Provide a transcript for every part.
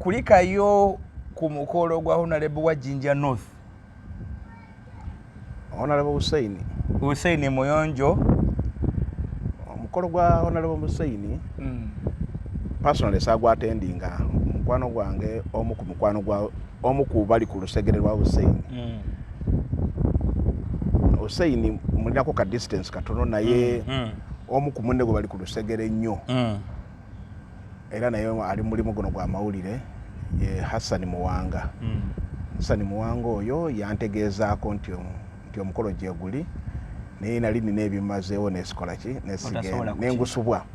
Kulikayo ku mukolo gwa Honorable wa Jinja North. Honorable Hussein. Hussein Muyonjo. Omukolo gwa Honorable Hussein personally saagwattendinga. Mukwano gwange, omu ku mukwano gwa omu ku bali ku lusegere lwa Hussein. Hussein mulinako ka distance katono, naye omu ku munne gwe bali ku lusegere ennyo era naye ali mulimu guno gwa mawulire, ye Hassan Muwanga. Hassan Muwanga oyo yantegeezaako nti omukolo gye guli, naye nali nina ebimazeewo nesikola ki. Otasobola nesigenda kuki. Nengusubwa,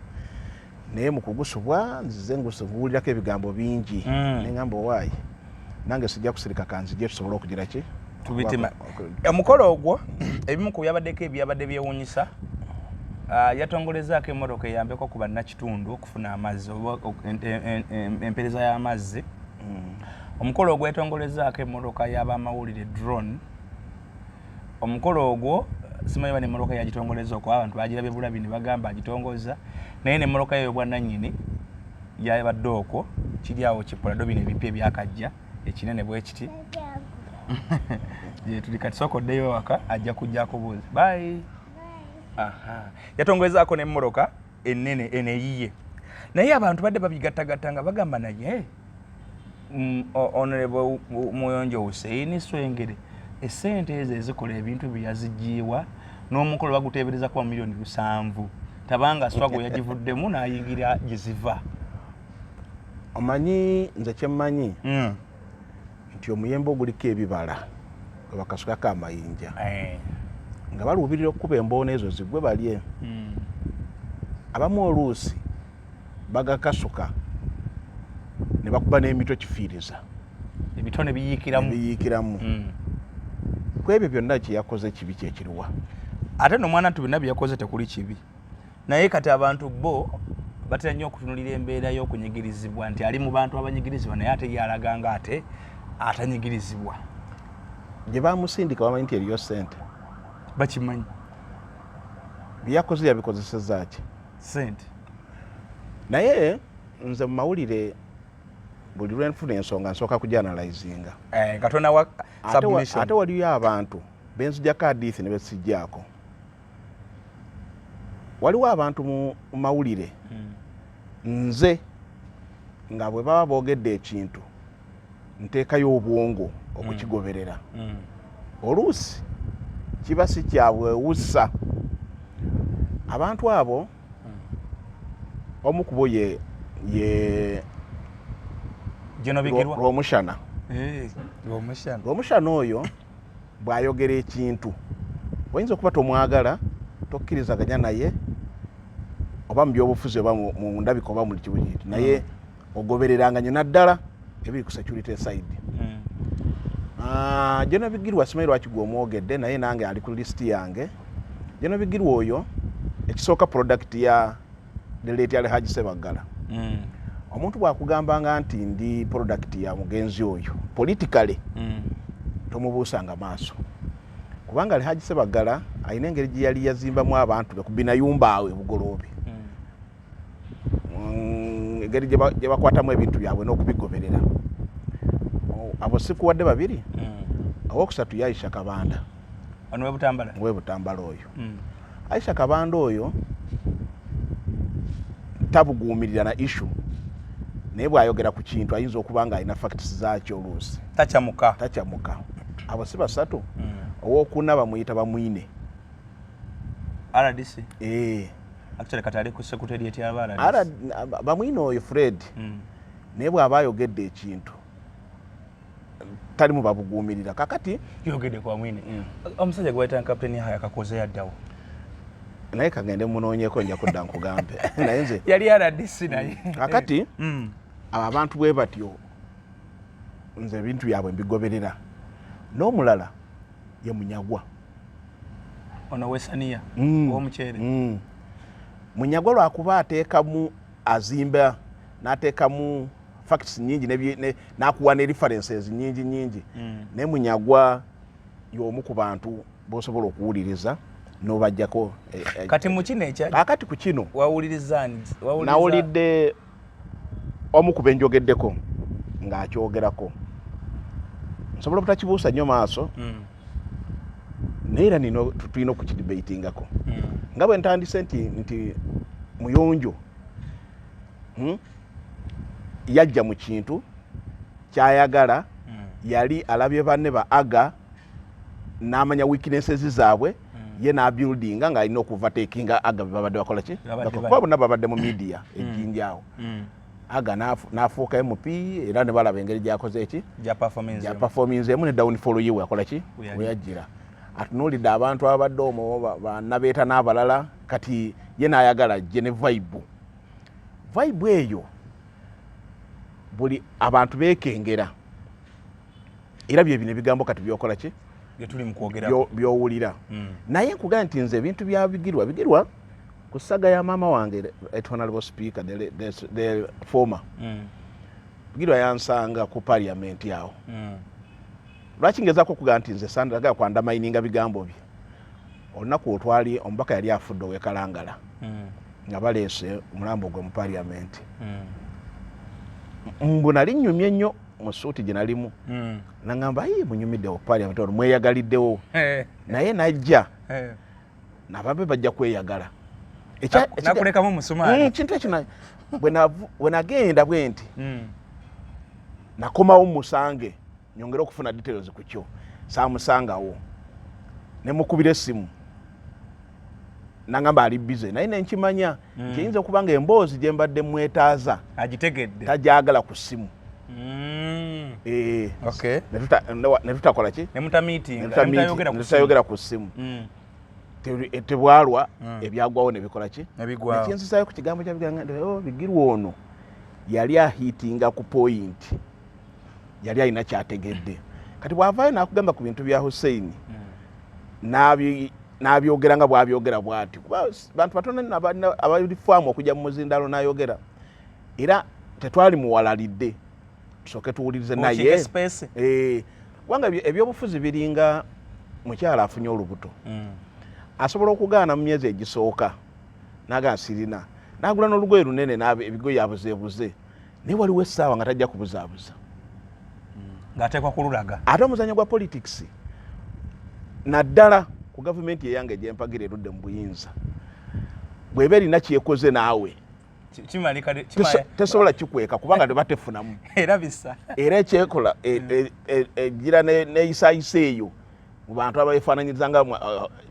naye mu kugusubwa nzize nguwulirako ebigambo bingi. Neŋŋamba, owaayi, nange sijja kusirika, kanzije tusobole okugira ki. Tubitima. Omukolo ogwo, ebimu ku byabaddeko ebyabadde byewuunyisa, yatongolezaako emmotoka eyambeko ku bannakitundu okufuna amazzi oba empeereza y'amazzi. Omukolo ogwo yatongolezaako emmotoka y'abamawulire, drone. Omukolo ogwo simanyi ba nemmotoka yagitongoleza okuba abantu bagirabye bulabi ne bagamba agitongoza, naye nemmotoka yeyo bwannannyini yabadde okwo kiri awo kipulado bino ebipya ebyakajja ekinene bwe kiti gyetuli kati. Sooka oddeyo waka, ajja kujja akubuuza bye. Aha. Yatongolezaako n'emmotoka ennene eno eyiye, naye abantu badde babigattagatta nga bagamba, naye Honorable Muyonjo Hussein Swengere essente ezo ezikola ebintu bye yazigiiwa, n'omukolo baguteebereza kuba miliyoni 700, tabanga swago yagivuddemu n'ayingira gye ziva. Omanyi nze kyemmanyi nti omuyembe oguliko ebibala gwe bakasukako amayinja nga baluubirira okukuba emboona ezo zigwe balye. Abamu oluusi bagakasuka ne bakuba n'emito kifiiriza. Ebitone biyiikiramu. Biyiikiramu. Ku ebyo byonna kyeyakoze kibi kyekiriwa? Ate no mwana ntu byonna byeyakoze tekuli kibi, naye kati abantu bo batera nnyo okutunulira embeera y'okunyigirizibwa nti ali mu bantu abanyigirizibwa, naye ate ye alaga nga ate atanyigirizibwa. Gye bamusindika bamanyi nti eriyo sente. Bakimanyi. Byeyakoze yabikozeseza ki? Sente. Naye nze mu mawulire buli lwenfuna ensonga nsooka kugyanalyzinga. Eh, katonda wa submission. Ate waliyo abantu benzijjako adiisi ne besijjaako. Waliwo abantu mu mawulire nze nga bwe baba boogedde ekintu nteekayo obwongo okukigoberera. Oluusi kiba si kyabwewussa. Abantu abo, omu ku bo ye Gino Bigirwa. Lwomushana. Eh, Lwomushana. Lwomushana oyo bw'ayogera ekintu oyinza okuba tomwagala, tokkirizaganya naye oba mu byobufuzi oba mu ndabika oba mu kintu, naye ogobereranga nyo naddala ebiri ku security side. Ah, General Bigirwa, simanyi lwaki gwe omwogedde, naye nange ali ku list yange. General Bigirwa oyo ekisooka product ya the late Alhaji Sebaggala. Omuntu bw'akugambanga nti ndi product ya mugenzi oyo politically, tomubuusanga maaso, kubanga Alhaji Sebaggala alina engeri gye yali yazimbamu abantu be ku binayumba awo ebugoloobi. Engeri gye bakwatamu ebintu byabwe n'okubigoberera. Abo sikuwadde babiri. Owokusatu ye Aisha Kabanda. Ono webutambala. Webutambala oyo. Aisha Kabanda oyo tabuguumirira na issue, naye bw'ayogera ku kintu ayinza okuba nga alina facts zaakyo oluusi. Takyamuka. Takyamuka. Abo si basatu? Owokuna bamuyita Bamwine. RDC. Eh. Actually kati ali ku secretariat y'aba RDC. Bamwine oyo Fred, naye bw'aba ayogedde ekintu tali mu babuguumirira. Kakati Yogedde kwa Mwine, omusajja gwe bayita Captain Yahaya Kakoze yaddawo? Naye kagende munoonyeko, nja kudda nkugambe, naye nze Yali RDC naye. Kakati abo abantu bwe batyo nze ebintu byabwe mbigoberera. N'omulala ye Munyagwa. Ono wesaniya ow'omuceere. Munyagwa lwakuba ateekamu, azimba n'ateekamu facts nyingi n'akuwa ne references nyingi nyingi. Naye Munyagwa y'omu ku bantu b'osobola okuwuliriza n'obajjako Kati mu kino ekya Kakati ku kino wawuliriza ani? Nawulidde omu ku benjogeddeko. Ng'akyogerako nsobola obutakibuusa nnyo maaso, naye era tulina okukidebatingako. Nga bwe ntandise nti Muyonjo, Yajja mu kintu kyayagala. Yali alabye banne ba aga n'amanya weaknesses zaabwe, ye n'abuildinga ng'alina okuovertakinga aga be babadde bakola ki. Babadde kuba bonna babadde mu media ejjinja awo. Aga n'afuuka MP era ne balaba engeri gyakoze eki gya performance. Gya performinzemu ne downfall ye weyakola ki. We yali. Weyajjira atunuulidde abantu ababadde omwo banabeeta n'abalala. Kati ye n'ayagala ajje ne vibe eyo buli abantu beekengera, era bye bino ebigambo kati byokola ki. Bye tuli mu kwogera. Byowulira. Naye nkugamba nti nze ebintu bya Bigirwa, Bigirwa ku saga ya maama wange, honorable speaker, the former Bigirwa yansanga ku parliament awo. Lwaki ngezaako okugamba nti nze sandagala kwundermininga bigambo bye? Olunaku otwali omubaka yali afudde owekalangala, nga baleese omulambo gwe mu parliament. Mbu nali nnyumye nnyo mu suuti gye nalimu. Nagamba, "Ayi, munyumiddewo parliament ono, mweyagaliddewo." Naye najja nababe bajja kweyagala. Nakulekamu musumaali. Kintu ekyo bwe nagenda bwe nti nakomawo musange nyongere okufuna details ku kyo, saamusangawo. Ne mukubira essimu nangamba ali busy, naye nenkimanya nti eyinza okuba nga emboozi gye mbadde mwetaaza agitegedde tajagala ku ssimu. Ne tutakola ki. Ne mutamiitinga. Ne tutayogera ku ssimu. Tebwalwa ebyagwawo ne bikola ki. Ne bigwawo. Nekinzisaayo ku kigambo kya Bigirwa nti, "Oh, Bigirwa ono yali ahitinga ku point, yali alina kyategedde." Kati bw'avaayo n'akugamba ku bintu bya Hussein, n'abyogera nga bw'abyogera bw'ati, kuba bantu batono nno abalifaamu okujja mu muzindalo n'ayogera, era tetwali muwalalidde tusooke tuwulirize okiike naye space. Kubanga ebyobufuzi biringa mukyala afunye olubuto. Asobola okugaana mu myezi egisooka naga sirina, nagula n'olugoye lunene ebigoye abuzeebuze, naye waliwo essaawa nga tajja kubuzaabuza. Ng'ateekwa kululaga. Ate omuzanyo gwa politics, naddala ku gavumenti eyange gyempagira erudde mu buyinza, bw'eba erina kyekoze naawe Kimalika tesobola kikweka kubanga tebatefunamu. Era bisa. Era ekyekola egira neyisaayisa eyo mu bantu abefaananyiriza nga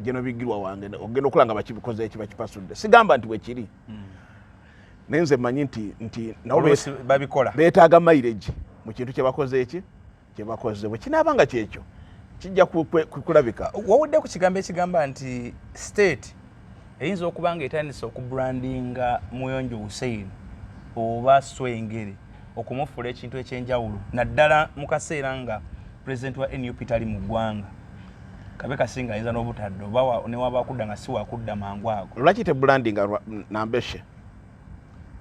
geno Bigirwa wange, ogenda okola nga bakibikoze eki bakipasudde. Sigamba nti bwekiri, naye nze mmanyi nti nabo oluusi babikola. Beetaaga mileage mu kintu kyebakoze eki kyebakoze. Bwe kinaaba nga kyekyo, kijja kulabika. Wawudde ku kigambo ekigamba nti state eyinza okuba nga etandise okubrandinga Muyonjo Hussein oba Swengere okumufuula ekintu ekyenjawulo, naddala mu kaseera nga pulezidenti wa NUP tali mu ggwanga, kabe kasinga ayinza n'obutadde oba newaba kudda nga si wakudda mangu ago. Lwaki tebrandinga Nambeshe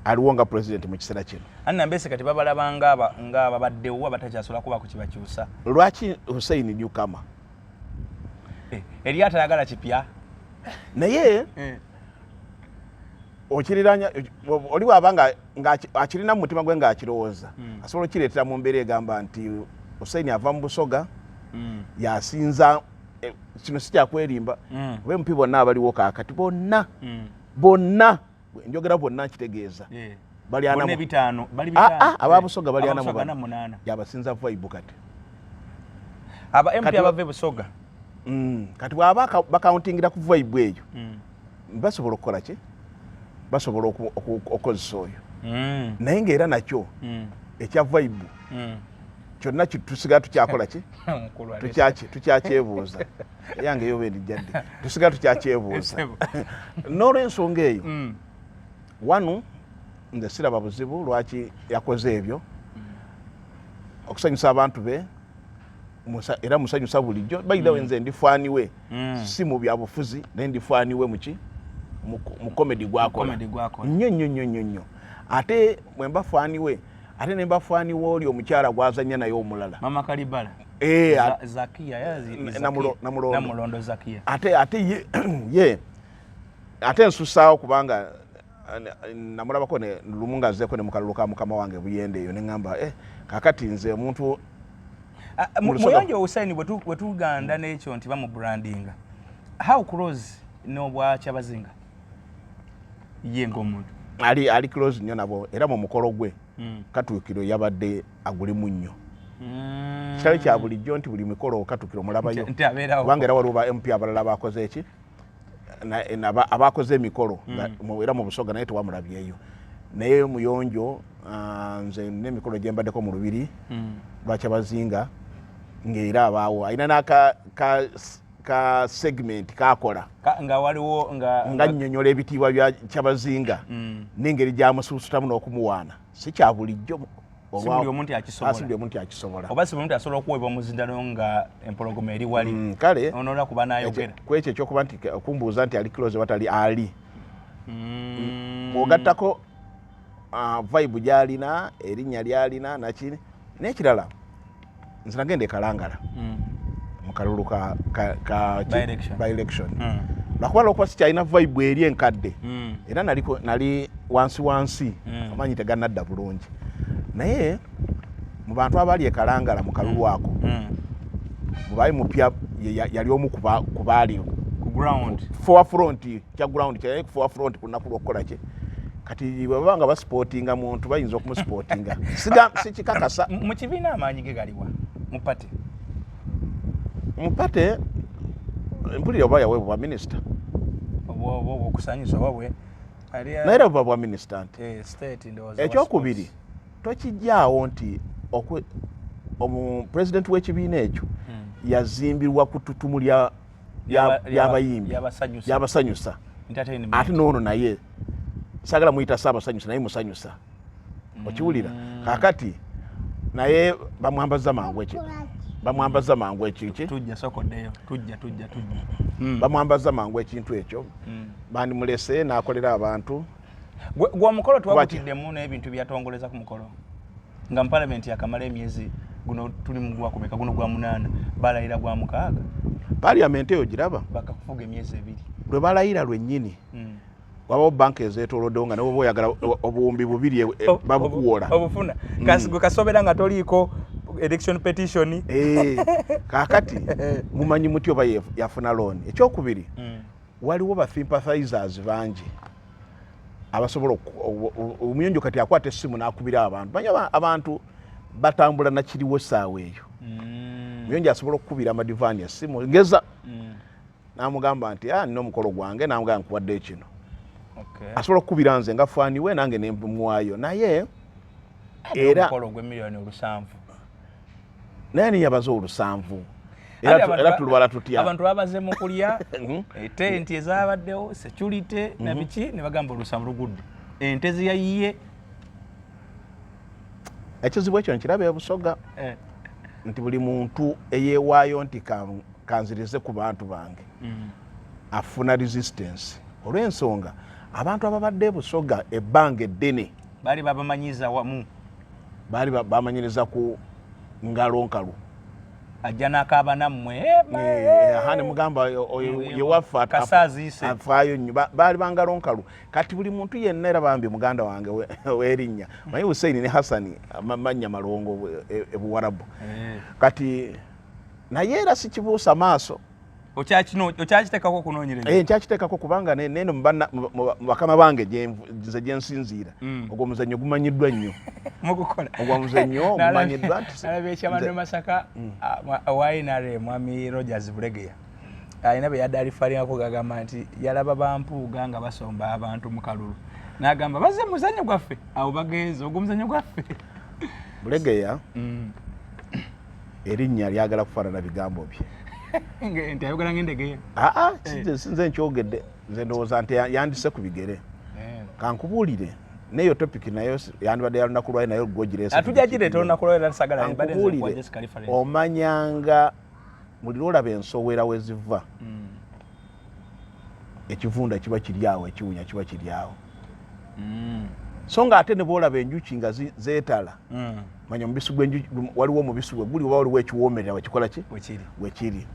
aliwo nga pulezidenti mu kiseera kino? Ani Nambese kati babalaba ng'ababaddewo abatakyasobola kubaako kibakyusa. Lwaki Hussein newcomer? Eri atayagala kipya. Naye okiriranya oli bwaba nga akirina mu mutima gwe ng'akirowooza, asobola okireetera mu mbeera egamba nti Hussein ava mu Busoga, yasinza kino si kyakwerimba. Oba MP bonna abaliwo kaakati bonna, bonna njogera bonna nkitegeeza bali ana bonna ebitaano bali Ah, bitaano. ah, ababusoga bali ana mu Ababusoga bana. ana munaana. Yabasinza vibe kati. Aba MP abava e Busoga. Kati bwaba bacountingira ku vibe eyo, basobola okukola ki, basobola okukozesa oyo. Naye ngaera nakyo ekya vibe kyonna tusigala tukyakola ki. Mukulu aleese. Tukyakyebuuza eyange eyo bendijjadde, tusigala tukyakyebuuza. Esebo. N'olwensonga eyo, wanu nze siraba buzibu lwaki yakoze ebyo okusanyusa abantu be. Era musanyusa bulijjo. By the way, nze ndi fan we, si mu byabufuzi, naye ndi fan we muki mu comedy gwakola. Comedy gwakola. Nnyo nnyo nnyo nnyo nnyo. Ate mwemba fan we, ate nemba fan we oli omukyala gwazanya naye omulala. Mama Kalibala. Zakia, Zakia. Namulondo. Namulondo Zakia. Ate ye ate nsusaawo kubanga Namulabako lumu nga azzeeko ne mukalulu ka mukama wange Buyende eyo, ne ŋŋamba, "Eh, kaakati nze omuntu Muyonjo Hussein, bwe tuganda n'ekyo nti bamubrandinga, how close n'obwakyabazinga ye ng'omuntu? Ali close nnyo nabo, era mu mukolo gwe katuukiro yabadde agulimu nnyo. Kitali kya bulijjo nti buli mikolo katuukiro mulabayo, kubanga era waliwo ba MP abalala bakoze eki, abakoze emikolo era mu Busoga, naye tewamulabyeyo. Naye Muyonjo, nze n'emikolo gye mbaddeko mu lubiri lwakyabazinga, ng'era abaawo, alina n'aka ka segment kakola nga waliwo nga nnyonnyola ebitiibwa bya Kyabazinga n'engeri gyamusuusutamu n'okumuwaana. Si kya bulijjo. Si buli omuntu akisobola. Si buli omuntu akisobola. Oba si buli omuntu asobola okuweebwa omuzindalo nga empologoma eri wali. Kale onola kuba n'ayogera. Ku ekyo ekyokuba nti okumbuuza nti ali close watali ali, bw'ogattako vibe gy'alina, erinnya ly'alina, naki n'ekirala, nze nagenda e Kalangala mu kalulu ka By election, lwakuba lwokuba sikyalina vibe eri enkadde, era nali wansi wansi, amaanyi teganadda bulungi. Naye mu bantu abaali e Kalangala mu kalulu ako, mubayi mupya yali omu ku baali ku ground, forefront, kya ground kyali ku forefront ku lunaku lw'okukola kye. Kati bwe baba nga basupportinga muntu, bayinza okumusupportinga, sikikakasa. Mu kibiina amaanyi ge galiwa mu party? Mu party mpulira oba yaweebwa bwa minisita. Oba okusanyusa oba bwe naye era buba bwa minisita nti state ndowooza. Ekyokubiri, tokijjaawo nti pulezidenti w'ekibiina ekyo yazimbirwa ku ttutumu ly'abayimbi ly'abasanyusa, ate noono naye saagala muyita saabasanyusa, naye musanyusa, okiwulira? Kaakati naye bamwambaza mangu eki, bamwambaza mangu ekiki. Tujja sokoddeyo, tujja, tujja, tujja. Bamwambaza mangu ekintu ekyo. Bandimulese n'akolera abantu. Gwe omukolo twagutiddemu n'ebintu byatongoleza ku mukolo nga mu palamenti yakamala emyezi, guno tuli mu gwakumeka? Guno gwa 8, balayira gwa 6. Parliament eyo giraba. Bakakufuga emyezi 2. Lwe balayira lwennyini, wabawo banka ezeetooloddewo nga newoba oyagala obuwumbi 2 babukuwola. Obufuna gwe kasobera nga toliiko election petition. Kaakati mumanyi muti oba yafuna looni. Ekyokubiri, waliwo ba sympathizers bangi abasobola omuyonjo kati akwata essimu n'akubira abantu. Manyi abantu batambula nakiriwo essaawa eyo. Muyonjo asobola okukubira amadivaani essimu ngeza n'amugamba nti, "Ah, nina omukolo gwange," n'amugamba, "Nkuwadde kino." Asobola okukubira nze nga fan we, nange nemmuwaayo, naye era omukolo ogw'emiliyoni 7. Naye niyabaze 7, era tulubala tutya? Abantu babaze mu kulya, etenti ezabaddewo, security na biki, ne bagamba 7 lugudde, ente ziyayiye. Ekizibu ekyo nkiraba ebusoga nti buli muntu eyeewaayo nti kanzirize ku bantu bange afuna resistance, olw'ensonga abantu ababadde ebusoga ebbanga eddene baali babamanyiza wamu. Baali bamanyiriza ku ngalo nkalu. Ajja n'akaaba nammwe. Aha, ne mugamba oyo yewaffe Kasaaziise. Afaayo nnyo. Baali bangalo nkalu. Kati buli muntu yenna, era bambi muganda wange w'erinnya, manyi Huseini ne Hasani mannya malongo ebuwarabu. Kati naye era sikibuusa maaso. Okyakiteekako okunoonyereza? Nkyakiteekako kubanga neno mu bakama bange nze gyensinziira, ogwo omuzannyo gumanyiddwa nnyo. Mugukola. Ogwo omuzannyo gumanyiddwa nti Nalabye ekyabadde Masaka owa NRM, mwami Rogers Bulegeya, alina bye yadde alifaalingako, gagamba nti yalaba bampuuga nga basomba abantu mu kalulu, n'agamba bazze mu muzannyo gwaffe, awo bagenze ogwo omuzannyo gwaffe. Bulegeya erinnya lyagala kufaanana bigambo bye. Nti ayogera ng'endegeya. Aa, sinze nkyogedde, nze ndowooza nti yandise ku bigere. Kankubuulire, neyo topic nayo yandibadde ya lunaku lwayo, naye gwogireese. Tujja gireeta olunaku lwayo, era sagala mbadde nze nkuwa Kankubuulire, Jessica reference. Omanyanga buli lwolaba ensowera we ziva, ekivunda kiba kiri awo, ekiwunya kiba kiri awo. So nga ate ne bwolaba enjuki nga zeetala, manya omubisi gw'enjuki waliwo, omubisi gwe guli oba waliwo ekiwoomerera wekikola ki wekiri. Wekiri.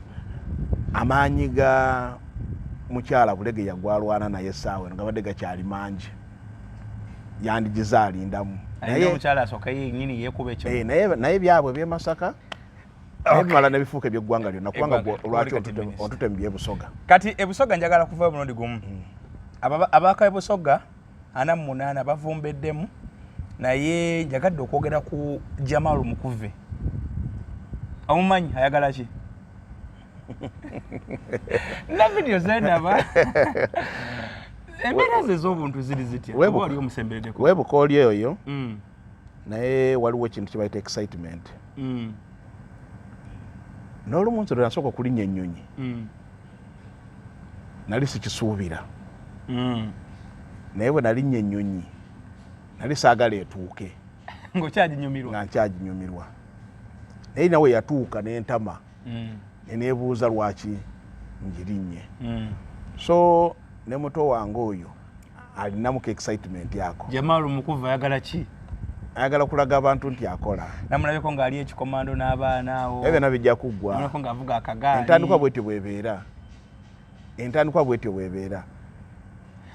Amaanyi ga mukyala Bulegeya gwalwana naye essaawa eno gabadde gakyali mangi. Yandigize alindamu. Naye omukyala asooka yenyini yeekuba ekyo. Eh, naye byabwe eby'e Masaka naye bimala ne bifuuka ebyeggwanga lyonna, kubanga lwaki ontute mu byebusoga? Kati ebusoga njagala kuva omulundi gumu. Abaka ebusoga 48 bavumbeddemu, naye njagadde okwogera ku Jamalu Mukuve. Omumanyi? Ayagala ki? Na vidiyo zendaba, embeera ze ez'obuntu ziri zitya? Oba oli omusembereddeko? Weebuka oli oyo. Naye waliwo ekintu kyebayita excitement. N'olumu nze lwe nasooka okulinnya ennyonyi, nali sikisuubira. Naye bwe nalinnya ennyonyi, nali saagala etuuke. Ng'okyaginyumirwa. Nga nkyaginyumirwa, naye nawe yatuuka n'entama, neneebuuza lwaki ngirinnye. So ne muto wange oyo alinamuko excitement ako. Jamalu Mukuva ayagala ki? Ayagala kulaga abantu nti akola. Namulabeko ng'ali ekikomando n'abaana awo. Ebyo byonna bijja kuggwa. Namulabeko ng'avuga akagaali. Entandikwa bwetyo bwebeera, entandikwa bwetyo bwebeera.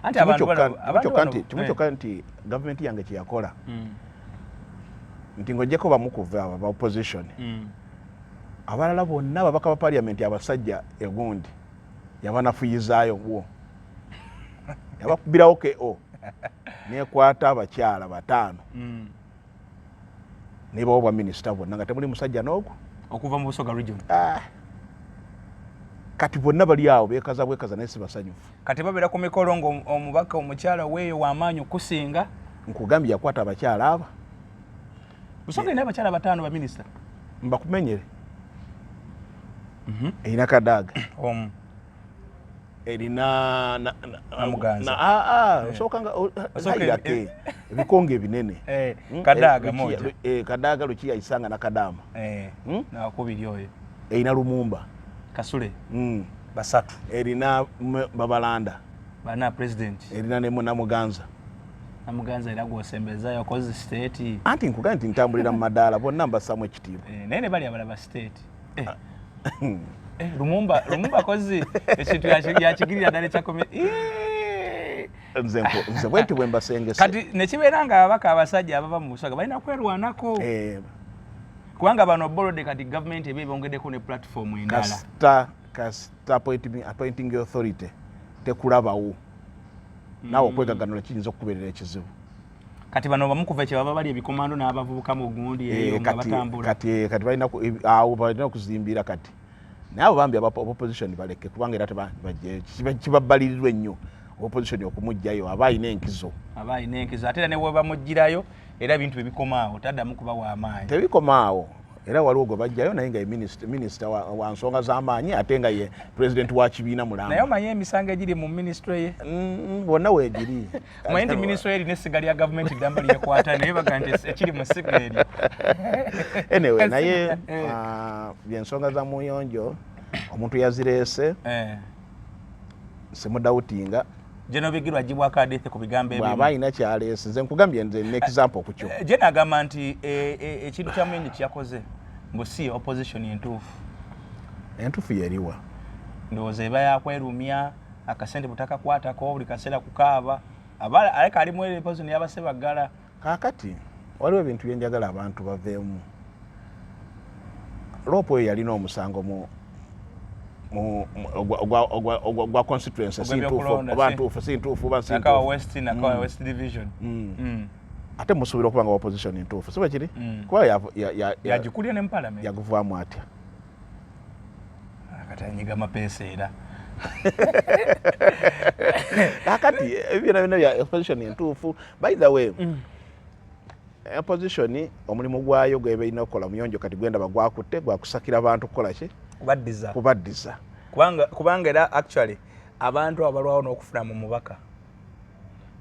Anti abantu abantu Kimu kyokka nti gavumenti yange kyeyakola nti ng'ojjeko bamukuva abo aba opposition, abalala bonna ababaka ba parliament abasajja egundi yabanafuyizaayo wo, yabakubirawo ko nekwata abakyala bataano, nebawa bwa minisita bonna nga temuli musajja n'ogu. Okuva mu Busoga Region. Ah. Kati bonna bali awo bekaza bwekaza, naye si basanyufu. Kati babeera ku mikolo ng'omubaka omukyala weeyo w'amaanyi okusinga. Nkugambye, yakwata abakyala aba. Busoga erina abakyala bataano baminisita. Mbakumenyere. Erina Kadaaga. Omu. Erina Namuganza. Ah, ah, osooka nga Osooka Hairake, ebikonge ebinene. Kadaaga moja. Kadaaga, Lukiya, Isanga na Kadaama. Nakubiri oyo. Erina Lumumba. Kasule. Basatu. Erina Babalanda. Bana, president. Erina ne Namuganza. Namuganza era gwosembezaayo kozi state. Anti nkugambye nti ntambulira mu madaala, bonna mbassamu ekitiibwa. Naye ne bali abalaba state. Lumumba kozi ekintu yakigirira ddala ekyakomi. Nze bwenti bwe mbasengese. Kati nekibeera nga ababaka abasajja abava mu Busoga balina kwerwanako, kubanga bano bolode kati gavumenti eba ebongeddeko ne platform endala. Kasita appointing authority tekulabawo, naawe okwegaganula kiyinza okukubeerera ekizibu. Kati bano bamukuva kyebaba bali ebikomando n'abavubuka mu gundi eyo nga batambula. Kati balina awo balina okuzimbira kati, naye abo bambi aba opposition baleke, kubanga era kibabalirirwa ennyo opposition okumugjayo, aba alina enkizo. Aba alina enkizo, ate era ne bwe bamuggyirayo era ebintu byebikomaawo, taddamu kuba w'amaanyi. Tebikomaawo, era waliwo gwe bajjayo naye nga ye minisita wa nsonga z'amaanyi, ate nga ye president wa kibiina mulamba. Naye omanye emisango egiri mu minisitule ye? Bonna weegiri. Omanyi nti minisitule erina essiga lya gavumenti ddamba lyekwata, naye baga nti ekiri mu ssiga eryo. Anyway, naye byensonga za Muyonjo, omuntu yazireese, simudoubtinga. General Bigirwa agibwako adithi ku bigambo Bw'aba ebimu. alina kyaleese, nze nkugambye, nze nina example ku kyo. Jen agamba nti ekintu kya Muyonjo kyeyakoze mbu si opposition entuufu. Entuufu yeriwa? Ndowooza eba yakwerumya akasente butakakwatako buli kaseera kukaaba, aba aleka ali mu opposition y'abasebaggala. Kaakati waliwo ebintu byenjagala abantu baveemu. LOP oyo yalina omusango mu ogwa constituency, si ntuufu? Ogw'ebyokulonda, Oba ntuufu, si ntuufu, oba si Nakawa ntuufu. West, Nakawa West Division. Ate musuubira okuba nga opposition ntuufu, si bwe kiri? Kuba Yagikulira ne mu parliament. Yaguvaamu atya? Kati anyiga mapeesa era. Kakati ebyo byonna byonna bya opposition entuufu. By the way, opposition omulimu gwayo gweba erina okukola, Muyonjo kati gwendaba gwakutte gwakusakira bantu kukola ki? Kubaddiza. Kubaddiza. Kubanga era actually abantu abo balwawo n'okufuna mu mubaka.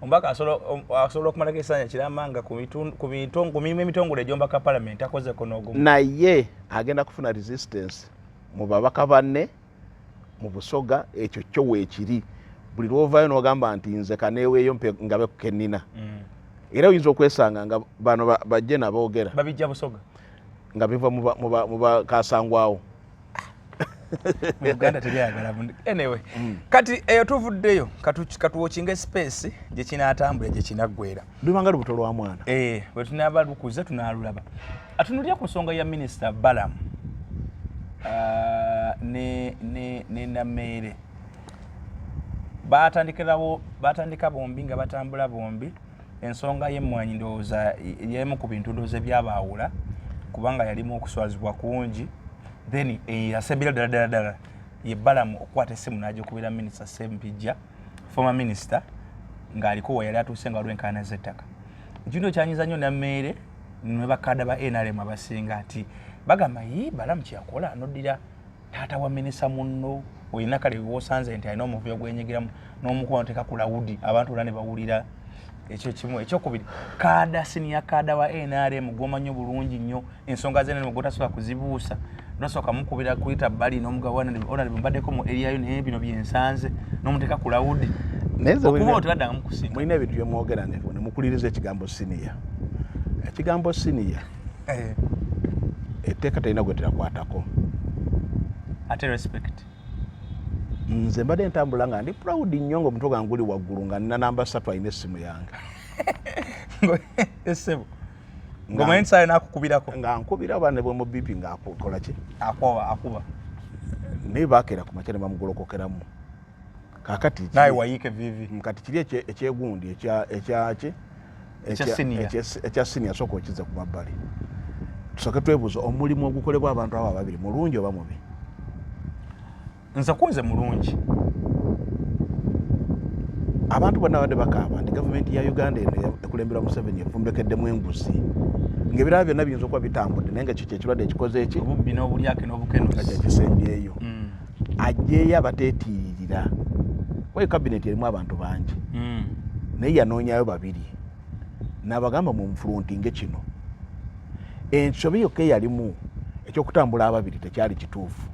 Omubaka asobola okumalako ekisanja kiramba nga ku mirimu emitongole egyombaka parliament akozeko n'ogumu. Naye agenda kufuna resistance mu babaka banne mu Busoga. Ekyo kyo weekiri, buli lwovaayo n'ogamba nti nze kaneeweeyo ngabe ku kennina, era oyinza okwesanga nga bano bajje naboogera. Babijja Busoga. Nga biva mu bakasangwawo. Mu Uganda teryayagala. Anyway, kati eyo tuvuddeyo, katuwatchinga space gye kinaatambula, gye kinaggwera. Lubanga lubuto lwa mwana. Eh, bwe tunaaba lukuze tunaalulaba. Atunulira ku nsonga ya Minisita Balaam ne Nameere. Batandikirawo, batandika bombi nga batambula bombi. Ensonga y'emmwanyi ndowooza y'emu ku bintu ndowooza ebyabaawula, kubanga yalimu okuswazibwa kungi. Then yasembera ddala ddala ddala ye Balaam okukwata essimu n'agikubira Minisita Sempijja, former minister, ng'aliko we yali atuuse nga waliwo enkaayana z'ettaka. Ekintu ekyanyiza nnyo Nammeere ne bakada ba NRM abasinga nti bagamba yi Balaam kyeyakola noddira taata wa minisita munno olina kale wosanze nti alina omuvuyo gwenyigiramu n'omukuba noteeka ku loud, abantu bonna ne bawulira. Ekyo kimu. Ekyokubiri, cadre, senior cadre wa NRM gwomanyi obulungi nnyo ensonga z'NRM gwotasobola kuzibuusa, nosooka mukubira kuyita bbali n'omugabo, "Honorable, mbaddeko mu area yo naye bino byensanze," n'omuteeka ku loud. Naye nze okuba otebaddangamu kusinga. Mulina ebintu byemwogera ne mukuliriza ekigambo senior. Ekigambo senior, etteeka terina gwe terakwatako. Ate respect. Nze mbadde ntambula nga ndi proud nnyo nga omutwe gwange guli waggulu nga nina namba 3 alina essimu yange. Essebo ng'omanyi nti saayo nakukubirako. Nga nkubira oba ne bwe mu bipi ng'akola ki. Akuba, akuba. Naye bakeera ku makya ne bamugolokokeramu. Kakati naye wayiika evivi. Kati kiri ekyegundi ekyaki. Ekya senior. Ekya senior, sooka okize ku mabbali, tusooke twebuuza omulimu ogukolebwa abantu abo ababiri mulungi oba mubi? Nze kunze mulungi. Abantu bonna babadde bakaaba nti gavumenti ya Uganda eno ekulemberwa Museveni efumbekeddemu enguzi, ng'ebirala byonna biyinza okuba bitambudde, naye nga kyo kyekirwadde ekikoze eki obubbi n'obulyake nga n'obukenuzi. Kyekisembyeyo. Ajjeeyo abateetiiririra wayo. Kabineti erimu abantu bangi, naye yanoonyayo babiri n'abagamba mumufuluntinge kino. Ensobi yokka eyalimu ekyokutambula ababiri tekyali kituufu.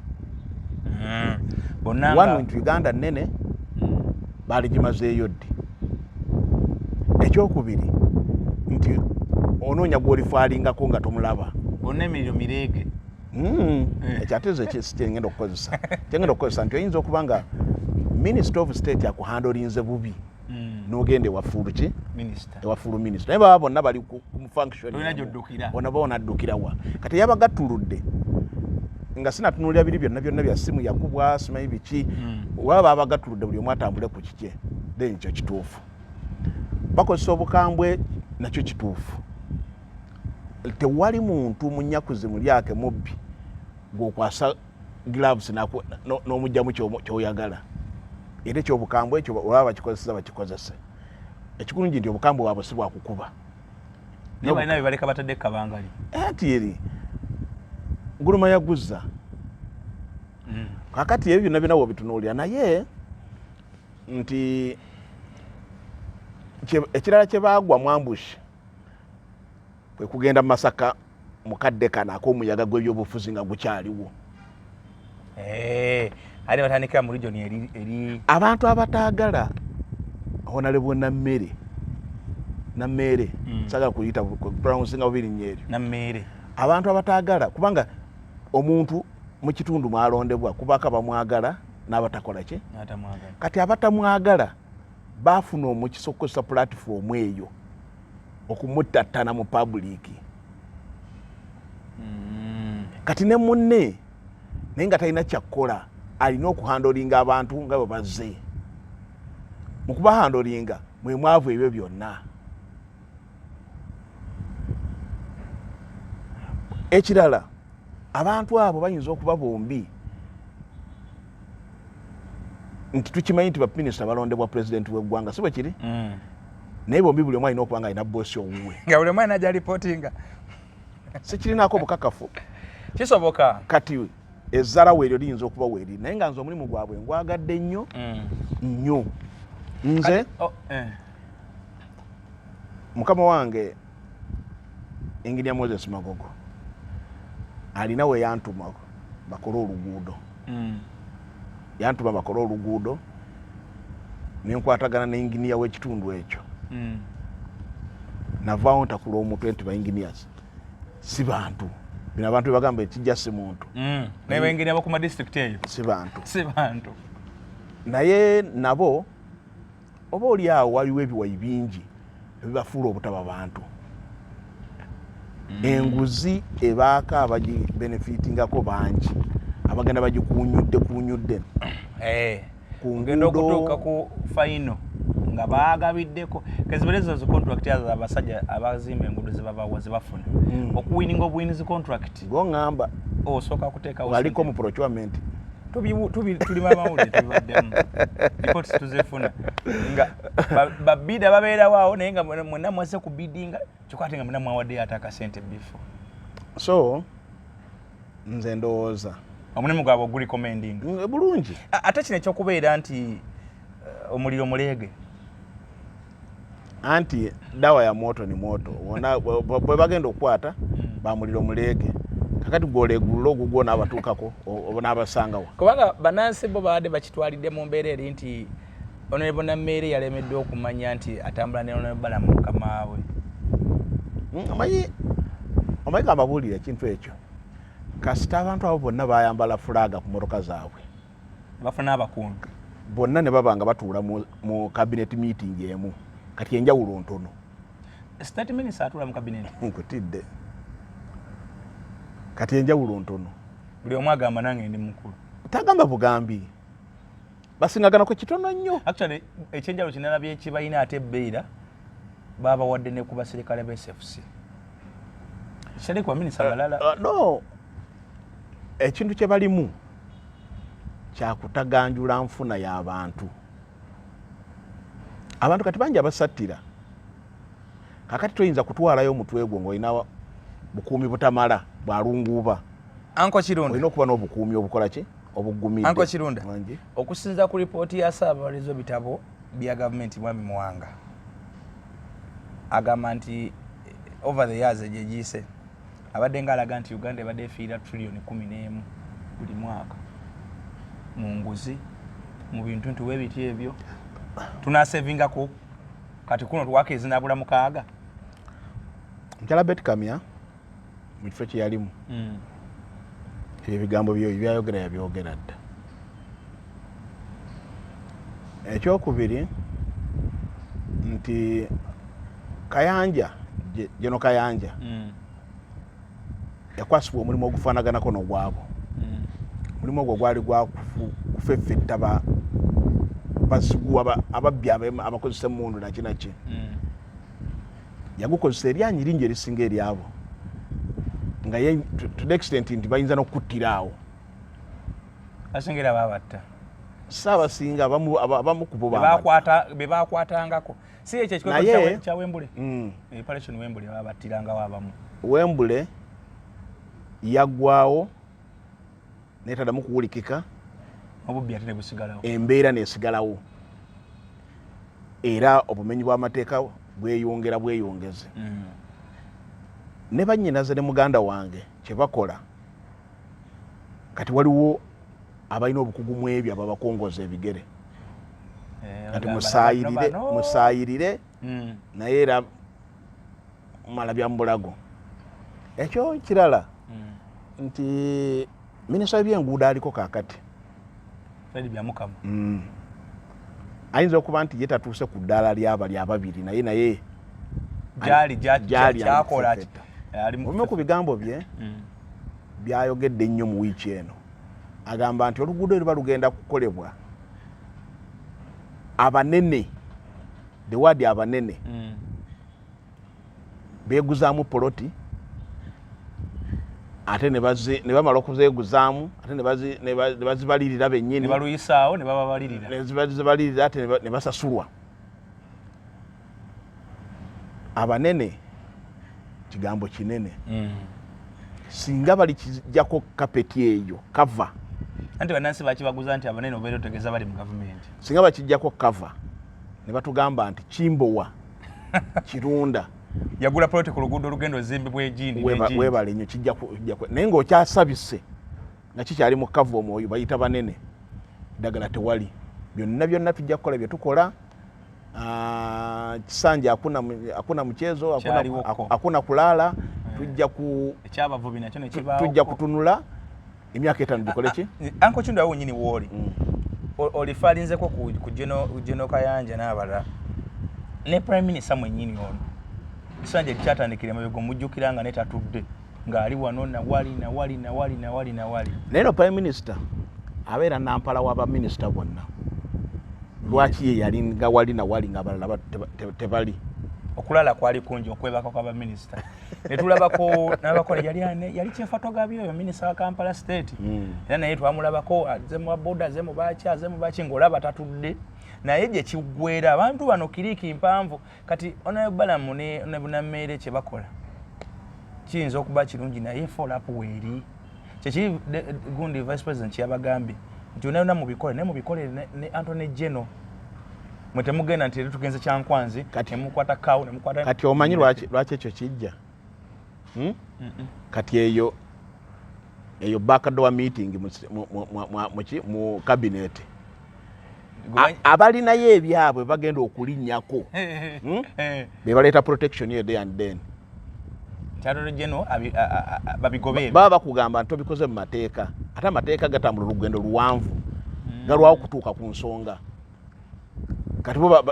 Bonna wano nti Uganda nnene, baaligimazeeyo ddi? Ekyokubiri nti onoonya gw'olifaalingako nga tomulaba. Bonna emiriro mireege. Ekyo ate nze kyengenda okukozesa, kyengenda okukozesa nti oyinza okuba nga minister of state akuhandolinze bubi, n'ogenda ewa full ki minisita. Ewa full minister, naye baba bonna bali ku function Tolina emu. Gy'oddukira. Bonna bona addukirawa? Kati yabagattuludde nga sinatunuulira biri byonna byonna bya simu yakubwa simanyi biki. Waba babagattuludde buli omu atambule ku kikye, then kyo kituufu. Bakozesa obukambwe, nakyo kituufu. Tewali muntu munyakuzi mulyake mubbi gwokwasa gloves n'omugjamu kyoyagala. Era ekyobukambwe ekyo olaba bakikozesa, bakikozese. Ekikulungi nti obukambwe bwabwe si bwakukuba. Naye balina be baleka batadde kabangali. Ati eri guluma yaguza. Kakati ebyo byonna byonna wobitunuulira, naye nti ekirala kye baagwa mu ambush kwe kugenda mu Masaka mu kadde kano ak'omuyaga gw'ebyobufuzi nga gukyaliwo. Eh, ate batandikira mu region eri Abantu abataagala Honorable Nammere, Nammeere, sagala kuyita pronouncing bubi linnya eryo. Nammeere. Abantu abataagala, kubanga omuntu mu kitundu mwalondebwa kubako abamwagala n'abatakola ki. N'atamwagala. Kati abatamwagala baafuna omukisa okukozesa platform eyo okumuttattana mu public. Kati ne munne naye nga talina kyakkola, alina okuhandolinga abantu nga bwe bazze. Mu kubahandolinga mwe mwavu ebyo byonna. Ekirala, abantu abo bayinza okuba bombi nti tukimanyi nti baminisita balondebwa pulezidenti w'eggwanga, si bwe kiri? Naye bombi buli omu alina okuba nga alina boss owuwe. Nga buli omu alina gy'alipootinga. Sikirinaako bukakafu. Kisoboka. Kati ezzalawo eryo liyinza okuba weeri, naye nga nze omulimu gwabwe ngwagadde nnyo nnyo nze. Oh, eh. Mukama wange Engineer Moses Magogo alina we yantuma bakole oluguudo. Yantuma bakole oluguudo, nenkwatagana ne inginiya w'ekitundu ekyo. Navaawo ntakula omutwe nti ba engineers si bantu. Bino abantu bebagamba ekijja si muntu. Naye bengeri abakuma district eyo si bantu. Si bantu. Naye nabo oba oli awo waliwo ebiwayi bingi ebibafuula obutaba bantu. Enguzi ebaako abagibenefitingako bangi, abagenda bagikunyudde kunyudde. Ku ngendo okutuuka ku final nga baagabiddeko keziberezo zi contract azo abasajja abazimba enguudo zebabawa zebafuna. Okuwininga obuwinizi contract, Goŋŋamba osooka kuteekawo waliko mu procurement. Tulima amawulire, tubibaddemu, reports tuzifuna nga babida babeerawo awo, naye nga mwenna mwazze ku bidinga, kyokka ate nga mwenna mwawaddeyo ate akasente before. So nze ndowooza omulimu gwabwe ogurecommendinga Bulungi. Ate kino ekyokubeera nti omuliro muleege. Anti dawa ya moto ni moto. Wona bwe bagenda okukwata bamuliro muleege, kakati gwolegulula ogugwo n'abatuukako oba n'abasangawa. Kubanga bannansi bo babadde bakitwalidde mu mbeera eri nti Honorable Nammeere yalemeddwa okumanya nti atambula ne Honorable Balamu mukama we. Omanyi gambabuulira ekintu ekyo, kasita abantu abo bonna bayambala flag ku motoka zaabwe, bafuna abakungu bonna ne baba nga batuula mu cabinet meeting emu, kati enjawulo ntono. State minister atuula mu cabinet? Nkutidde, kati enjawulo ntono. Buli omu agamba nange ndi mukulu. Tagamba bugambi, basingaganako kitono nnyo. Actually ekyenjawulo kinalabye ekibalina ate ebbeera babawadde ne ku basirikale ba SFC, kitali ku baminisita balala. No, ekintu kye balimu kyakutaganjula nfuna y'abantu. Abantu kati bangi abasattira, kakati toyinza kutwalayo omutwe gwo ng'olina bukuumi butamala bwalunguuba. Anko Kirunda. Olina okuba n'obukuumi obukola ki, obugumidde. Anko Kirunda. Wangi. Okusinziira ku ripooti ya ssaabawalizo bitabo bya gavumenti, Mwami Muwanga agamba nti over the years egyegiyise abadde nga alaga nti Uganda ebadde efiira trillion 11 buli mwaka mu nguzi, mu bintu nti webiti ebyo tunasevingako, kati kuno twaka ezinabula 6. Mukyala Beti Kamya mu kifo kye yalimu, ebyo ebigambo byo byayogera yabyogera dda. Ekyokubiri nti Kayanja, General Kayanja yakwasibwa omulimu ogufaanaganako n'ogwabo. Omulimu ogwo gwali gwa kufeffetta bazigu ababbi abakozesa emundu nakinaki. Yagukozesa eryanyi lingi erisinga eryabo, nga ye to the extent nti bayinza n'okukuttira awo. Basingira babatta. Si abasinga, abamu ku bo babatta. Be bakwatangako, si ekyo ekikwekweto kya Wembule? Operation Wembule babattirangawo abamu. Wembule yaggwawo naye taddamu kuwulikika. Obubbi ate ne busigalawo. Embeera nesigalawo, era obumenyi bw'amateeka bweyongera bweyongeze. Ne bannyinaze ne muganda wange kye bakola kati, waliwo abalina obukugu mu ebyo ababakongoza ebigere. Kati Bagamba, musaayirire, bano, bano. Musaayirire, naye era mala bya mubulago. Ekyo kirala nti minisita w'ebyenguudo aliko kaakati, Fred Byamukama, ayinza okuba nti ye tatuuse ku ddaala lyabali ababiri, naye gyali gyali ali kyakola kufeffetta. Ali mu Obimu ku bigambo bye byayogedde ennyo mu wiiki eno, agamba nti oluguudo luba lugenda kukolebwa abanene, the word abanene, beeguzaamu poloti, ate ne bamala okuzeeguzaamu, ate ne bazibalirira bennyini. Ne baluyisaawo ne bababalirira. Ne zibalirira ate ne basasulwa. Abanene kigambo kinene. Singa balikijjako kapeti eyo cover. Anti bannansi bakibaguza nti abanene obeera otegeeza bali mu gavumenti. Singa bakijjako cover ne batugamba nti Kimbowa Kirunda yagula poloti ku luguudo olugenda ozimbibwa egindi n'egindi. Weebale nnyo, kijja naye ng'okyasabise nga kikyali mu cover, omwoyo bayita banene, ddagala tewali. Byonna byonna tujja kukola bye tukola. Ah, kisanja hakuna, hakuna mchezo, hakuna, Kyaliwoko. hakuna kulala. Tujja ku ekyabavubi nakyo nekibaawo. Tujja kutunula emyaka 5 gikole ki? Anko Kindu, awo nyini wooli olifalinzeko ku General Kayanja n'abalala ne Prime Minister mwennyini ono, kisanja ekyatandikira emabega, omujjukira nga netatudde ng'ali wano nawali nawali nawali nawali nawali. Naye no Prime Minister abeera nampala w'abaminisita bonna. Lwaki ye yalinga wali nawali nga abalala tebali? Okulala kwali kungi, okwebaka kw'abaminisita netulabako nabako yali Kyefatogabye oyo minisita wa Kampala State. Era naye twamulabako aze mu boda, aze mu baki, aze mu baki, ng'olaba tatudde. Naye gye kiggwera abantu bano kiriiki mpanvu. Kati Honorable Balamu ne Honorable Nammeere kye bakola kiyinza okuba kirungi, naye follow up weeri kyekiri. Gundi Vice President kyeyabagambye nti yonna yonna mubikole, naye mubikole ne Attorney General mwe temugenda nti tugenze Kyankwanzi nemukwata kawo nemukwata. Kati omanyi lwaki ekyo kijja? Hmm? Kati eyo backdoor meeting mu cabinet, abalinayo ebyabwe bagenda okulinnyako. Hmm? Be baleeta protection eyo there and then. Attorney General babigobe. Baba bakugamba nti obikoze mu mateeka, ate amateeka gatambula olugendo luwanvu, galwawo okutuuka ku nsonga. Kati bo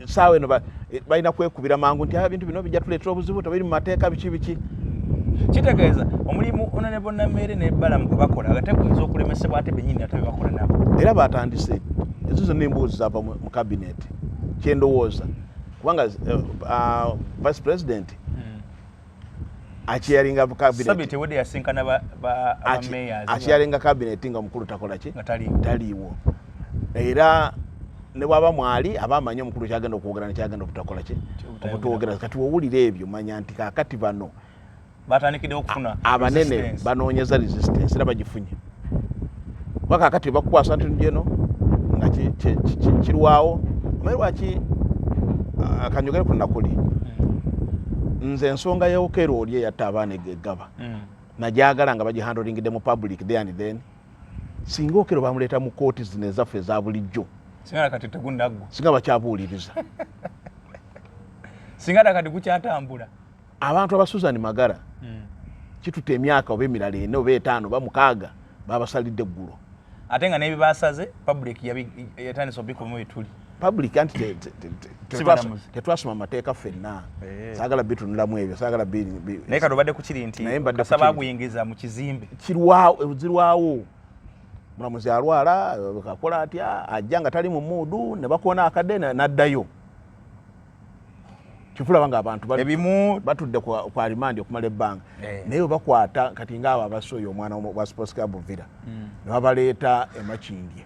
saawa eno balina kwekubira mangu nti, "Ah, ebintu bino bijja tuleetera obuzibu, tebiri mu mateeka," biki biki. Kitegeeza omulimu Honorable Nammeere ne Balamu gwe bakola ate guyinza okulemesebwa ate bennyini ate bebakola nabo. Era batandise ezo zonna emboozi zava mu cabinet, kyendowooza, kubanga Vice President akyeyalinga cabinet. Sabiti ewedde yasinkana ba mayors. Akyeyalinga cabinet nga omukulu takola ki? Nga taliiwo. Taliiwo. Era ne bwaba mwali aba amanyi omukulu kyagenda okwogera nekyagenda obutakola ki, obutwogera. Kati wowulira ebyo, manya nti kakati bano batandikiddewo okufuna abanene resistance. Banoonyeza resistance era bagifunye, kuba kakati bakukwasa nti jeno nga kirwawo. Omanyi lwaki? Ah, kanjogere ku Nakuli. Nze ensonga y'Okello oli eyatta abaana eggaba najagala nga bagihandlingidde mu public there and then. Singa Okello bamuleeta mu kooti zino ezaffe eza bulijjo, singa kati tegunaggwa, singa bakyabuuliriza. Singa nakati gukyatambula. Abantu aba Susan Magara kituta emyaka oba emirala 4 oba 5 oba 6, babasalidde eggulo. Ate nga n'ebibasaze public yatandise obikubamu ebituli. Public anti Si balamuzi. Tetwasoma amateeka ffenna. Eh. Saagala bitunulamu ebyo, saagala Naye kati obadde kukiri nti Naye mbadde kasaba kukiri. aguyingiza mu kizimbe. Kirwawo, zirwawo. Mulamuzi alwala, kakola atya, ajja nga tali mu mood, ne bakoona akadde n'addayo. Kifulaba nga abantu ebimu batudde kwa remand okumala ebbanga. Eh. Naye webakwata kati ngaabo abasse oyo omwana wa Sports Club Villa ne babaleeta emakindye,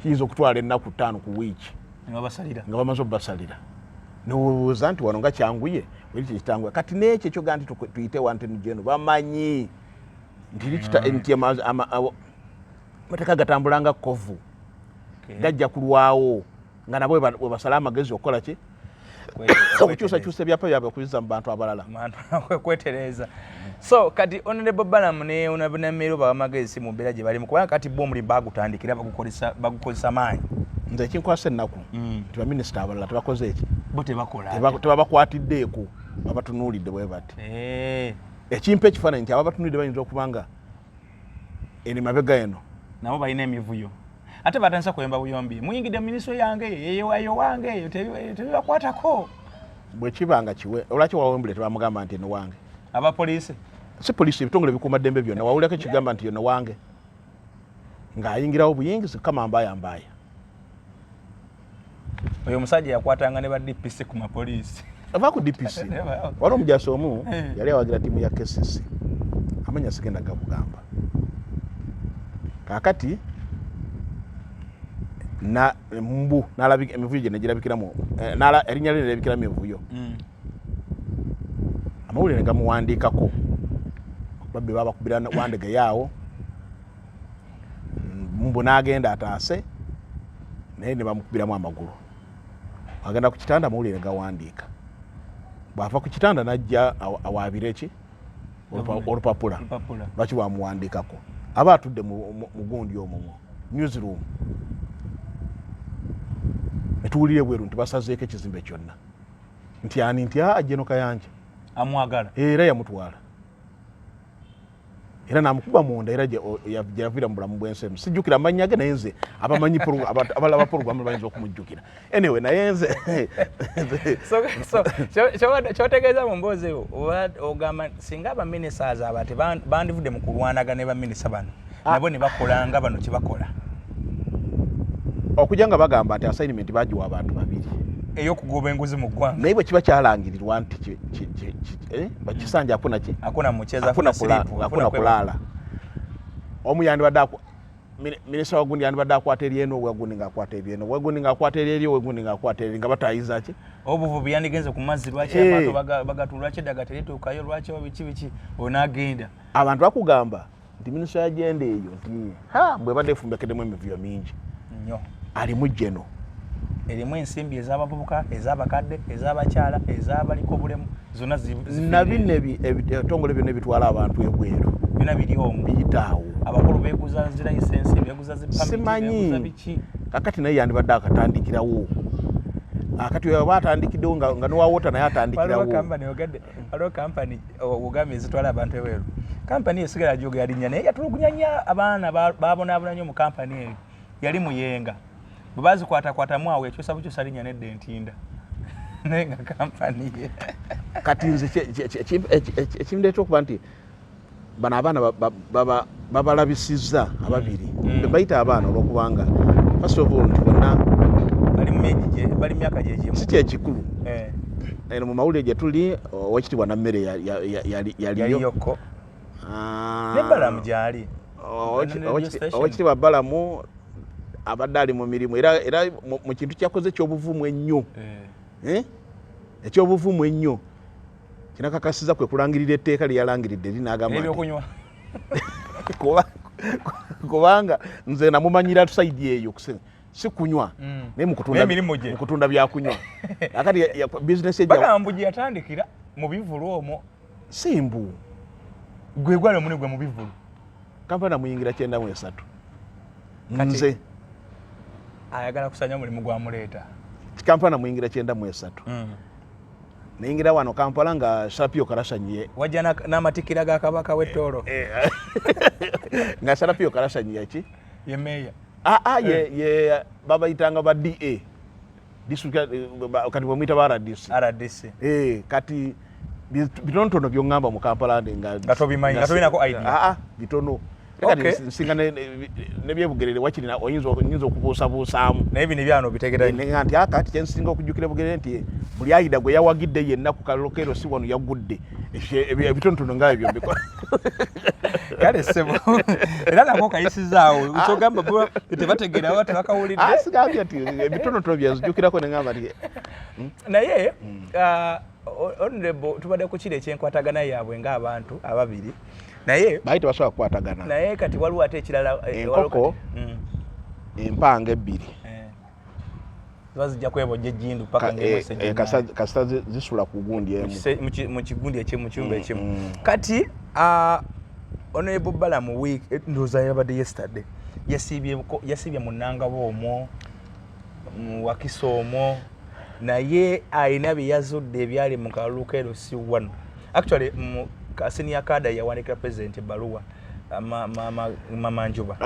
kiyinza okutwala ennaku 5 ku wiiki ne babasalira. Nga bamaze obubasalira, newebuuza nti wano nga kyanguye weri kyekitanguye. Kati nekyo ekyogaa nti tuyite Attorney General, bamanyi nti nti amateeka gatambula nga kovu, gajja kulwawo nga nabo webasala amagezi okukola ki? Okukyusakyusa ebyapa byabwe okubizza mu bantu abalala. Kwetereeza. So kati Honorable Balamu ne Honorable Nammeere bawa amagezi si mu mbeera gye balimu, kubanga kati bo omulimu bagutandikira bagukozesa maanyi. Nze ekinkwasa ennaku nti baminisita abalala tebakoze eki? Bo tebakola. Tebabakwatiddeeko, babatunuulidde bwe bati. Eh. Ekimpa ekifaananyi nti ababatunuulidde bayinza okuba nga eno mabega eno nabo balina emivuyo, ate batandisa kuyomba buyombi, muyingidde mu minisitule yange, eyo wange eyo tebibakwatako. Bwe kiba nga kiwe, olwaki wawembule tebamugamba nti eno wange? Abapoliisi. Si poliisi, ebitongole bikuuma ddembe byonna, wawulirako ekigamba nti eno wange ng'ayingirawo buyingizi kama mbaaya mbaaya? Oyo omusajja yakwatanga ne ba DPC ku mapoliisi. Ava ku DPC. Waliwo omujasi omu yali awagira ttiimu ya KCC, amanya sigenda gakugamba. Kaakati na mbu nalabika emivuyo gye negirabikiramu, erinnya lye nerabikiramu emivuyo. Amawulire ne gamuwandiikako, babbi babakubira Wandegeya awo, mbu n'agenda ataase, naye ne bamukubiramu amagulu. Agenda ku kitanda, amawulire ne gawandiika. Bw'ava ku kitanda n'ajja awaabire ki? Olupapula. Olupapula. Lwaki bamuwandiikako? Aba atudde mu gundi omwo mu newsroom, netuwulira ebweru nti basazeeko ekizimbe kyonna, nti ani? Nti aa, General Kayanja. Amwagala. Era yamutwala, era namukuba munda, era gyeyaviira mu bulamu bw'ensi eno. Sijjukira amannya ge, naye nze abamanyi abalaba program bayinza okumujjukira. Anyway, naye nze So kyotegeeza mu mboozi eyo, oba ogamba singa abaminisiters aba bandivudde mu kulwanagana ne baminisita bano, nabo ne bakola nga bano kye bakola. Okujja nga bagamba nti assignment bagiwa abantu babiri ey'okugoba enguzi mu ggwanga. Naye bwe kiba kyalangirirwa nti bakisanja akuna ki? Akuna mucheza. Akuna akuna sleep. Akuna kulaala. Omu yandibadde minisita wa gundi yandibadde akwata eryeno, owagundi ng'akwata ebyeno, owagundi ng'akwata eryeri, owagundi ng'akwata eri, nga batayiza ki? Obuvubi yandigenze ku mazzi, lwaki abantu bagatula, lwaki eddagala terituukayo, lwaki oba biki biki, oyo n'agenda. Abantu bakugamba nti minisita ya gender eyo nti ha bwebadde efumbekeddemu emivuyo mingi. Nnyo. Alimu jeno. Erimu ensimbi ez'abavubuka, ez'abakadde, ez'abakyala, ez'abaliko obulemu, zonna na bino ebitongole byonna ebitwala abantu ebweru. Byonna biri omwo. Biyitaawo. Abakulu beeguza zi license, beeguza zi permit, Simanyi. beeguza biki. Kakati naye yandibadde akatandikirawo, akati oyo aba atandikiddewo nga nowawota naye Waliwo atandikirawo. Kampani ogadde, waliwo kampani ogambye ezitwala abantu ebweru. Kampani esigala gyogera linnya, naye yatulugunya nnyo abaana, babonaabona nnyo mu kampani eyo. Yali Muyenga, bwe bazikwatakwatamu awo yakyusa bukyusa linnya nedda Entinda, naye nga kampani ye. Kati nze ekindeeta okuba nti bano abaana babalabisizza ababiri, bayita abaana olwokubanga first of all nti bonna bali mu myezi bali mu myaka gyegimu. Si kyekikulu. Eno mu mawulire gye tuli, owekitiibwa Nammere yaliyo. Yaliyoko. Ne Balamu gyali. Radio station. Owekitiibwa Balamu abadde ali mu mirimu, era mu kintu kyakoze ekyobuvumu ennyo. Eh? Ekyobuvumu ennyo kinakakasiza kwe kulangirira etteeka lye yalangiridde eri n'agamba nti ebyokunywa. Kubanga nze namumanyira side eyo si kunywa, naye mu N'emirimu gye. mu kutunda byakunywa. Akati bizinesi ejja. Bagamba mbu gye yatandikira mu bivulu omwo. Simbu. Gwe gwali omulimu gwe mu bivulu. Kampala namuyingira 93. Kati nze ayagala kusanya omulimu gwamuleeta. Kampala namuyingira 93. Nayingira wano Kampala nga Sarapio Karasanyi wajja n'amatikkira ga kabaka w'ettoolo. Nga Sarapio Karasanyi yaki? Ye meeya. Aa, ye babayitanga ba DA district, kati bwemuyita ba RDC. RDC. Eh, kati bitonotono byoŋŋamba mu Kampala nga Nga tobimanyi, nga tolinako idea. Aa, bitono. Kati nsinga nebyebugerere wakiri nyinza okubuusabuusaamu. Naye bino ebyano obitegera. Nga nti akati kyensinga okujjukira Bugerere nti buli ayida gwe yawagidde yenna ku kalokero si wano yagudde. Ebitonotono nga ebyo mbikola. Kale ssebo, era nako kayisizaawo kyogamba bo tebategeera oba tebakawulidde. Ah, sigambye nti ebitonotono byenzijukirako neŋŋamba nti Naye honorable, tubadde ku kiri ekyenkwatagana yaabwe ng'abantu ababiri, naye baali tebasobola kukwatagana. Naye kati waliwo ate ekirala, waliwo Enkoko empanga ebbiri ziba zijja kwebojja ejjindu paka ng'emwese ejjindu. Kasita zisula ku gundi emu. Mu kigundi ekimu, mu kiyumba ekimu. Kati honorable Balamu week, ndowooza yabadde yesterday, yasiibye mu Nangabo omwo, mu Wakiso omwo, naye alina bye yazudde ebyali mu kalulu ka LC 1. Actually mu senior cadre yawandikira president ebbaluwa, mama Njuba.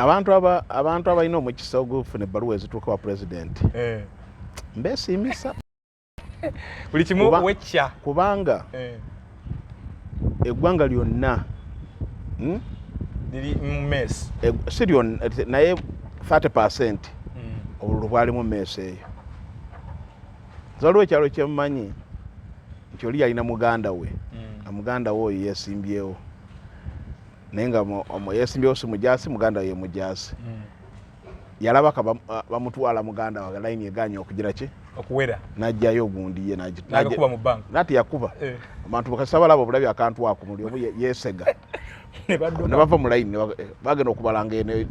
Abantu abalina omukisa ogufuna ebbaluwa ezituuka wa president, mbeesiimisa. Buli kimu wecca. Kubanga eggwanga lyonna, Liri mu mess. Si lyonna, naye 30% obululu bwalimu mess eyo. Nze waliwo ekyalo kyemmanyi nti oli yalina muganda we, nga muganda we oyo yeesimbyewo, naye nga yeesimbyewo si mujaasi, muganda we ye mujaasi. Yalabaka bamutwala muganda we, layini eganye okugira ki? Okuwera. N'ajjayo ogundi ye N'agakuba mu banka. Nati yakuba abantu bakasa balaba obulabi akantu ako muli omu yeesega. Ne badduka. Ne bava mu layini, bagenda okubalanga eno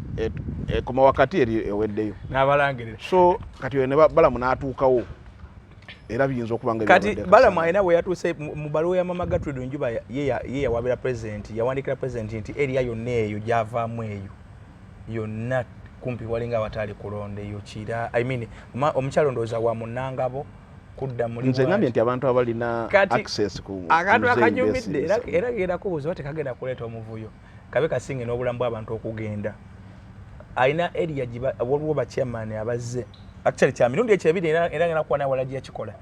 ekoma wakati eri eweddeyo. N'abalangirira. So kati oyo ne Balamu n'atuukawo, era biyinza okuba nga Kati ebyabadde Balamu Kasanga. alina bwe yatuuse mu baluwa ya mama Gertrude Njuba, ye yawabira president, yawandikira president nti area yonna eyo gyavaamu eyo yonna kumpi walinga awataali kulonda eyo kira, I mean, omukyalo ndowooza wa Munangabo. Kudda muli. Nze ngambye nti abantu abalina access ku akantu akanyumidde, era genda kubuuza oba tekagenda kuleeta omuvuyo, kabe kasinge n'obulamu bw'abantu okugenda. Alina area waliwo bachairman abazze, actually kya mirundi ekyo ebiri, era ngenda kuwa nawala gye yakikola.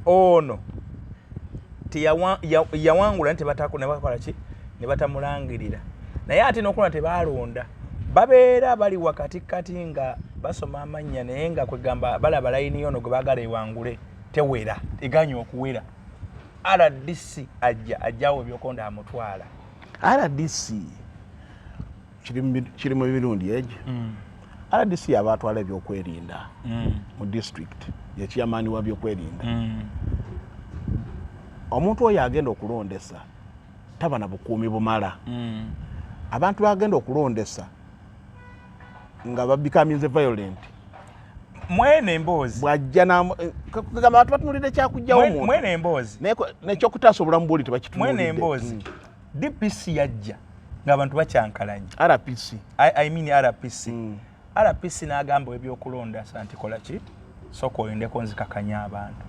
Ono yawangula nebakola ki, ne batamulangirira, naye ate n'okulonda tebalonda, babeera bali wakati kati nga basoma amannya, naye nga kwegamba balaba layini yono gwe baagala ewangule tewera, eganya okuwera. RDC ajja ajjawo ebyokonda amutwala. RDC kiri mu mirundi egyo. RDC yaba atwala ebyokwerinda mu district, yekyamaani wa byokwerinda. Omuntu oyo agenda okulondesa taba na bukuumi bumala. Abantu bagenda okulondesa nga babikaminze violent. Mwene emboozi. Bwajja kugamba abantu batunulidde kyakugjawo muntu. Mwene emboozi. Nekyokutaasa obulamu bwoli tebakitunulidde. Mwene emboozi. DPC yajja ng'abantu bakyankalanye. RPC. I mean RPC. RPC n'agamba ebyokulonda nti kola ki? Sooka oyendeko nzikakanya abantu.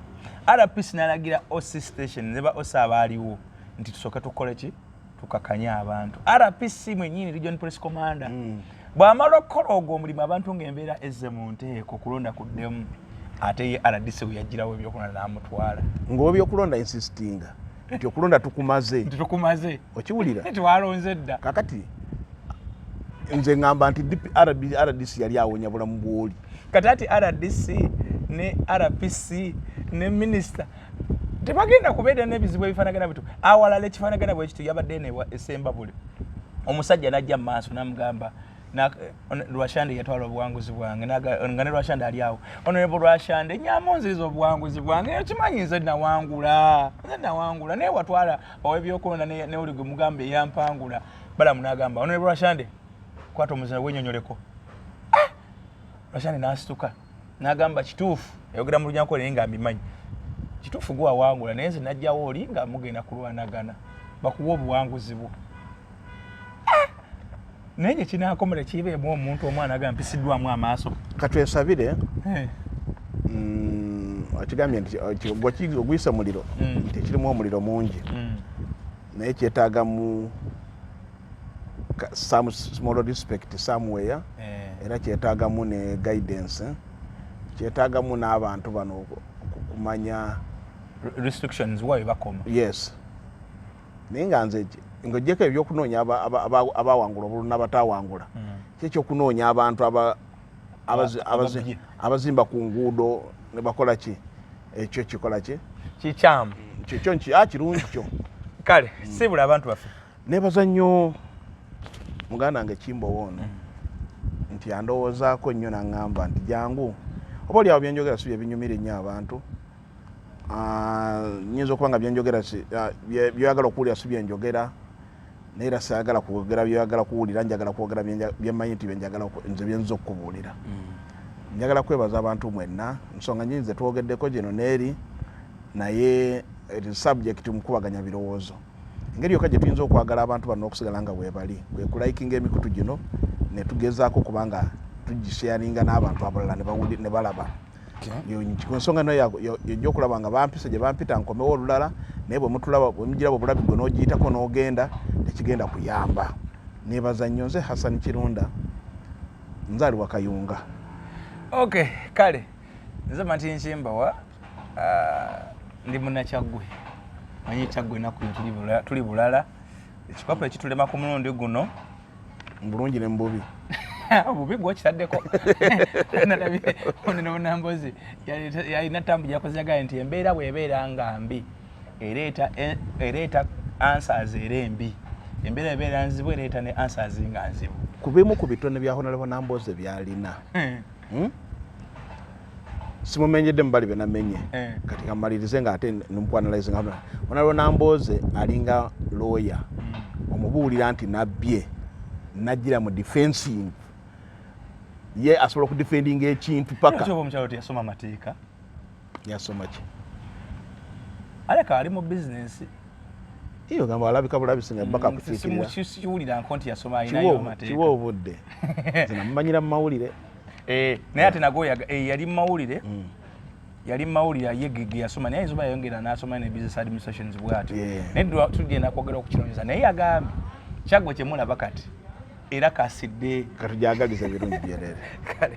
RPC n'alagira OC station ne ba OC abaaliwo nti tusooke tukole ki? Tukakanye abantu. RPC mwennyini Region Police Commander. Bw'amala okukola ogwo omulimu, abantu ng'embeera ezze mu nteeko, kulonda kuddemu, ate ye RDC we yagirawo ebyokulonda n'amutwala. Ng'obyokulonda insistinga nti okulonda tukumaze. Nti tukumaze. Okiwulira? Twalonze dda. Kakati nze ngamba nti RDC yali awonya bulamu bwoli. Kati ati RDC ne RPC ne minisita tebagenda kubeera n'ebizibu ebifaanagana bitu. Awalala ekifaanagana bwe kityo yabadde eno Esembabule, omusajja n'ajja mu maaso n'amugamba, Rwashande yatwala obuwanguzi bwange, nga ne Rwashande ali awo, "Honorable Rwashande, nyamunziriza obuwanguzi bwange, okimanyi nze nawangula, nze nawangula, naye watwala ow'ebyokulonda ne oli gwe mugambe eyampangula." Balamu n'agamba, "Honorable Rwashande, kwata omuzina wenyonyoleko." Rwashande n'asituka n'agamba, "Kituufu," yayogera mu Lunyankole, naye nga mbimanyi, "Kituufu gwe wawangula, naye nze najjawo oli nga mugenda kulwanagana, bakuwa obuwanguzi bwo." Naye gye kinaakomera kibeemu omuntu omwana aga mpisiddwamu amaaso. Katwesabire. Okigambye nti ogwisa muliro, nti kirimu omuliro mungi, naye kyetaagamu some small respect somewhere. Era kyetaagamu ne guidance, kyetaagamu n'abantu bano okumanya restrictions wa bakoma. Yes, naye nga nze ng'ogyeko ebyokunoonya abawangula obululu n'abatawangula, kyekyokunoonya abantu abazimba ku nguudo ne bakola ki, ekyo kikola ki? Kikyamu. Kikyo nki kirungi kyo. Kale sibula abantu baffe. Nebaza nnyo muganda wange Kimbowa ono nti andowoozaako nnyo naŋŋamba nti jangu. Oba oliawo byenjogera si byebinyumira ennyo abantu. Nyinza okuba nga byenjogera byoyagala okuwulira si byenjogera, naye era saagala kwogera byoyagala kuwulira, njagala kwogera byemmanyi nti byenjagala nze byenza okukubuulira. Njagala kwebaza abantu mwenna. Nsonga nyingi zetwogeddeko gino neeri, naye it is subject mukubaganya birowoozo. Engeri yokka gye tuyinza okwagala abantu bano okusigala nga weebali kwe kulikinga emikutu gino ne tugezaako kubanga tugisharinga n'abantu abalala ne balaba. Ku nsonga no yojja okulaba nga bampise gye bampita nkomewo olulala, naye bwe mutulaba bwe mugiraba obulabi gwe n'ogiyitako n'ogenda, tekigenda kuyamba. Nebaza nnyo. Nze Hassan Kirunda, nze ali Wakayunga. Okay, kale nze Martin Kimbowa, ndi Munakyaggwe. Manyi Kyaggwe ennaku tuli bulala, ekikopo ekitulema ku mulundi guno. Bulungi ne mububi. Obubi gwokitaddeko. Nalabye ono Nambozi yalina tambu gyakoze, yagaye nti embeera bw'ebeera nga mbi ereeta answers era embi, embeera ebeera nzibu ereeta ne answers nga nzibu. Ku bimu ku bitone bya Honorable Namboze byalina, Simumenyedde mubali benamenye. Kati kamalirize nga ate nemukwanalize nga Honorable Namboze alinga lawyer omubuulira nti nabbye, najjira mu defensive, ye asobola okudefendinga ekintu paka Oba omukyalo teyasoma mateeka. Yasoma ki? Aleka ali mu bizinensi. Iyo gamba alabika bulabisi nga baka kukiikirira. Sikiwuliranko nti yasoma, alinayo amateeka. Kiwa obudde, nze namumanyira mu mawulire. Eh, naye ate nago yali mu mawulire. Yali mawulire ye ge yasoma, naye ayinza yayongera n'asoma ne business administrations bw'atyo. Naye tugenda kwogera okukinoonyeza, naye yagambye Kyaggwe kyemulaba kati era kasidde. Katujagaliza ebirungi byerere. Kale.